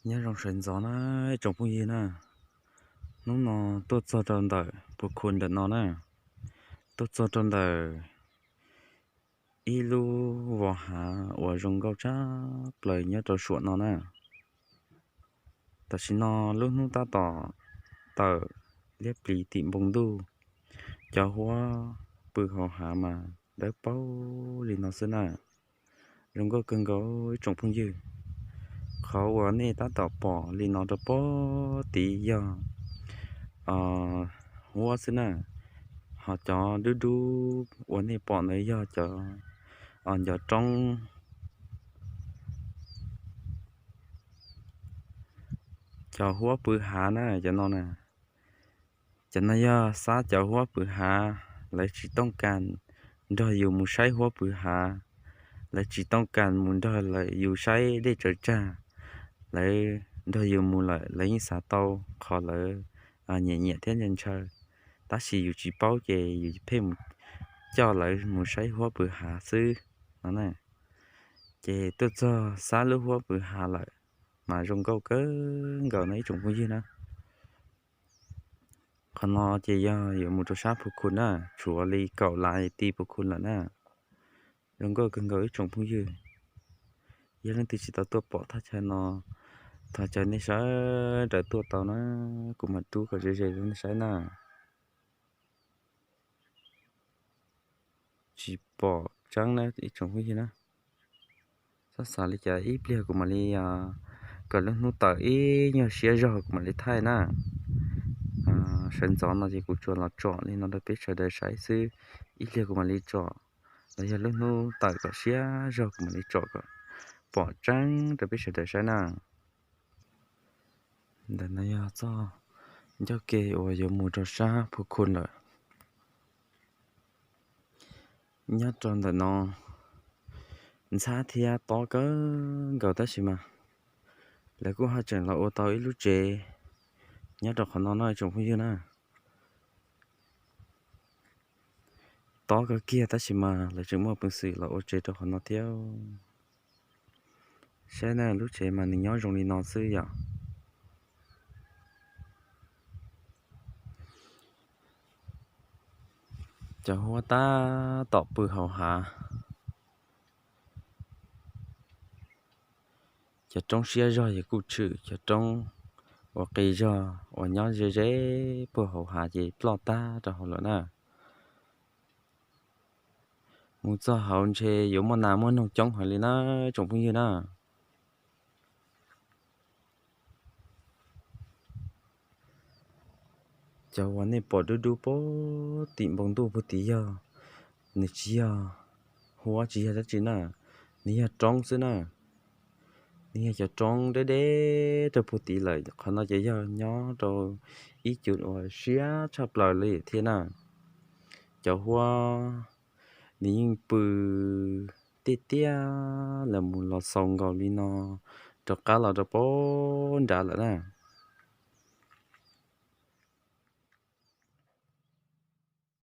Nyob zoo sawv ntxov na ib tsoom phooj ywg na. Hnub no tuaj txog rau ntawm Phu Khun ntawm no na, tuaj txog rau ntawm ib lub vos hav uas zoo nkauj tshaj plaws nyob rau suam no na. Tam sim no lub hnub tab tom tawm liab pliv tim npoo ntuj, cov huab pw hauv hav mas dawb paug li no xwb na. Zoo nkauj kawg nkaus ib tsoom phooj ywg. Qhov uas nej tab tom pom li no rau pem tid yog huab xwb na, ho cov dub dub uas nej pom ntawd yog cov ncov roob, cov huab pw hav na cov no na. Cov no yog xab cov huab pw hav, lawv tsis tooj kas nrog yus mus saib huab pw hav, lawv tsis tooj kas mus nrog yus saib dej tsaws tsag, lawv nrog yus mus lawm lawv yeej xav tau qhov lawv nyiam nyiam thiab ntshaw ntshaw, tab sis yus tsis paub ces yus pheej mus coj lawv mus saib huab pw hav xwb no na. Ces tuaj txog xab lub huab pw hav lawm, mas zoo nkauj kawg nkaus no ib tsoom phooj ywg na. Qhov no ces yog yuav mus rau sab Phu Khun na, tshuav li kaum las ti Phu Khun lawm na. Zoo nkauj kawg nkaus ib tsoom phooj ywg. Yog leej twg tsis tau tuaj pom thaj chaw no, thov caw nej sawv daws tuaj tau na, kuv mam rub kom ze ze rau nej saib na. Tsis pom tseeb na ib tsoom phooj ywg na. Txhob xav li cas, ib pliag kuv mam li kom lub hnub tawm ib nyuag siab zog kuv mam li thaij na. Sawv ntxov no ces kuv tsuas los tsom li no rau peb sawv daws saib xwb, ib pliag kuv mam li tsom, los yog lub hnub tawm kom siab zog kuv mam li tsom kom pom tseeb rau peb sawv daws saib na. Ntawm no yog txoj ncauj ke uas yuav mus rau sab Phu Khun lawm. Nyob rau ntawm no ntxhab thiab tob kawg nkaus tab sis mas lawv kuj ho tseem los ua tau ib lub tsev nyob rau qhov no no ib tsoom phooj ywg na. Tob kawg kiag tab sis mas lawv tseem muaj peev xwm los ua tsev rau qhov no thiab. Saib na, lub tsev mas nws nyob zoo li no xwb yom. Cov huab tab tom pw hauv hav. Cov roob siab zog ces kuj tshwm, cov roob uas qis zog uas nyob ze ze puag hauv hav ces ploj tag rau hauv lawm na. Mus txog hauv ntshe yuav muaj nas muaj noog coob heev li na tsoom phooj ywg na. Cov uas nej pom dub dub puag tim npoo ntuj puag tid yog, nws tsis yog huab tsis yog dab tsi na, nws yog roob xwb na. Nws yog cov roob deb deb rau puag tid lawm, qhov no ces yog nyob rau ib cov uas siab tshaj plaws li thiab na. Cov huab nws yeej pw tiaj tiaj los mus los xaus nkaus li no rov qab los rau puag nrad lawm na.